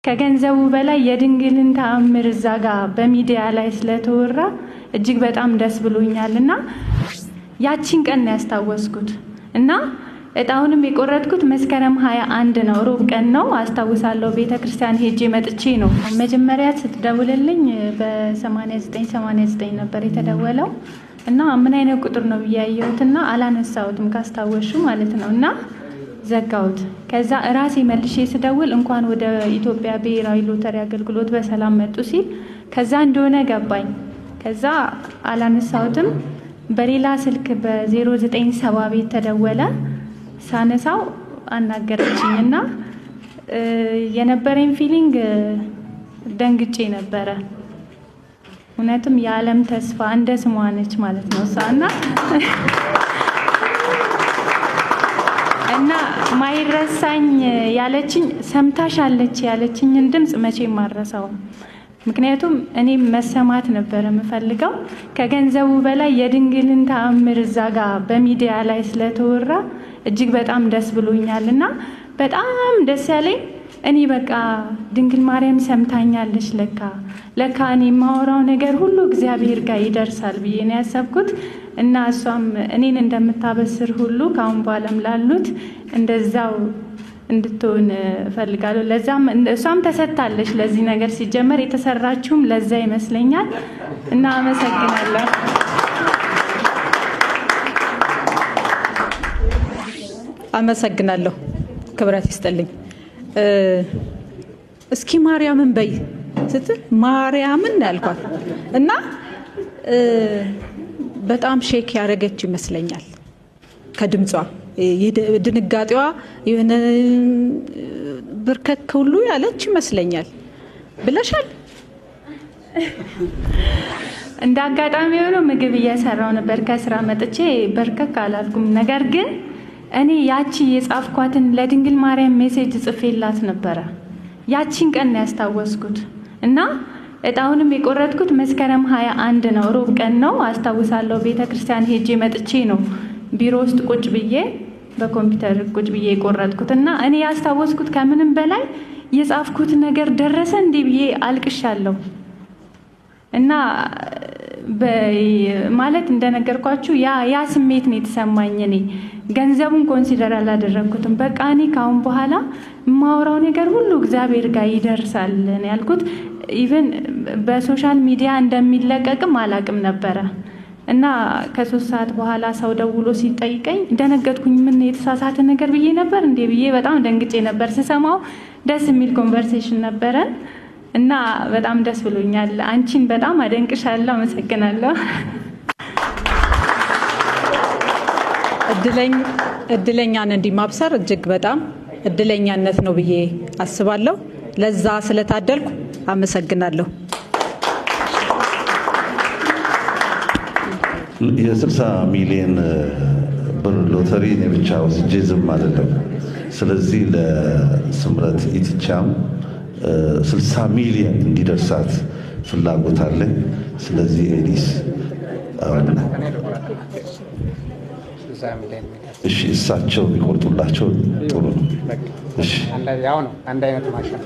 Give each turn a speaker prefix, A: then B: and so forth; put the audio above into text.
A: ከገንዘቡ በላይ የድንግልን ተአምር እዛ ጋ በሚዲያ ላይ ስለተወራ እጅግ በጣም ደስ ብሎኛል እና ያቺን ቀን ነው ያስታወስኩት እና እጣውንም የቆረጥኩት መስከረም 21 ነው፣ ሮብ ቀን ነው አስታውሳለሁ። ቤተ ክርስቲያን ሄጄ መጥቼ ነው። መጀመሪያ ስትደውልልኝ በ8989 ነበር የተደወለው እና ምን አይነት ቁጥር ነው ብዬ ያየሁትና አላነሳሁትም፣ ካስታወሹ ማለት ነው፣ እና ዘጋሁት። ከዛ እራሴ መልሼ ስደውል እንኳን ወደ ኢትዮጵያ ብሔራዊ ሎተሪ አገልግሎት በሰላም መጡ ሲል ከዛ እንደሆነ ገባኝ። ከዛ አላነሳሁትም። በሌላ ስልክ በ097 ቤት ተደወለ። ሳነሳው አናገረችኝ እና የነበረኝ feeling ደንግጬ ነበረ። እውነትም የዓለም ተስፋ እንደ ስሟ ነች ማለት ነው እሷ እና ማይረሳኝ ያለችኝ ሰምታሻለች ያለችኝን ድምፅ መቼም አልረሳውም። ምክንያቱም እኔም መሰማት ነበር የምፈልገው። ከገንዘቡ በላይ የድንግልን ተአምር እዛ ጋ በሚዲያ ላይ ስለተወራ እጅግ በጣም ደስ ብሎኛል እና በጣም ደስ ያለኝ እኔ በቃ ድንግል ማርያም ሰምታኛለች፣ ለካ ለካ እኔ የማወራው ነገር ሁሉ እግዚአብሔር ጋር ይደርሳል ብዬ ነው ያሰብኩት እና እሷም እኔን እንደምታበስር ሁሉ ከአሁን በኋላም ላሉት እንደዛው እንድትሆን እፈልጋለሁ። ለዛም እሷም ተሰጥታለች ለዚህ ነገር፣ ሲጀመር የተሰራችውም ለዛ ይመስለኛል እና አመሰግናለሁ።
B: አመሰግናለሁ። ክብረት ይስጥልኝ። እስኪ ማርያምን በይ ስትል ማርያምን ያልኳት እና በጣም shake ያደረገች ይመስለኛል። ከድምጿ ድንጋጤዋ የሆነ ብርከክ ሁሉ ያለች ይመስለኛል። ብለሻል።
A: እንደ አጋጣሚ ሆኖ ምግብ እየሰራው ነበር ከስራ መጥቼ፣ በርከክ አላልኩም። ነገር ግን እኔ ያቺ የጻፍኳትን ለድንግል ማርያም message ጽፌላት ነበረ። ያቺን ቀን ነው ያስታወስኩት እና እጣውንም የቆረጥኩት መስከረም 21 ነው፣ ሮብ ቀን ነው አስታውሳለሁ። ቤተ ክርስቲያን ሄጄ መጥቼ ነው ቢሮ ውስጥ ቁጭ ብዬ በኮምፒውተር ቁጭ ብዬ የቆረጥኩት እና እኔ ያስታወስኩት ከምንም በላይ የጻፍኩት ነገር ደረሰ እንዴ ብዬ አልቅሻለሁ። እና ማለት እንደነገርኳችሁ ያ ስሜት ነው የተሰማኝ። እኔ ገንዘቡን consider አላደረግኩትም። በቃ እኔ ከአሁን በኋላ የማወራው ነገር ሁሉ እግዚአብሔር ጋር ይደርሳል ነው ያልኩት። Even በ social media እንደሚለቀቅም አላቅም ነበረ እና ከ3 ሰዓት በኋላ ሰው ደውሎ ሲጠይቀኝ ደነገጥኩኝ። ምን የተሳሳተ ነገር ብዬ ነበር እንዴ ብዬ በጣም ደንግጬ ነበር። ስሰማው ደስ የሚል conversation ነበረን እና በጣም ደስ ብሎኛል። አንቺን በጣም አደንቅሻለሁ። አመሰግናለሁ።
B: እድለኛን እንዲህ ማብሰር እጅግ በጣም እድለኛነት ነው ብዬ አስባለሁ። ለዛ ስለታደልኩ አመሰግናለሁ።
C: የ60 ሚሊዮን ብር ሎተሪ እኔ ብቻ ወስጄ ዝም አይደለም። ስለዚህ ለስምረት ኢትቻም 60 ሚሊዮን እንዲደርሳት ፍላጎት አለኝ። ስለዚህ ኤዲስ፣ እሺ፣ እሳቸው ቢቆርጡላቸው ጥሩ ነው። እሺ፣
D: ያው ነው፣ አንድ አይነት ማሽን።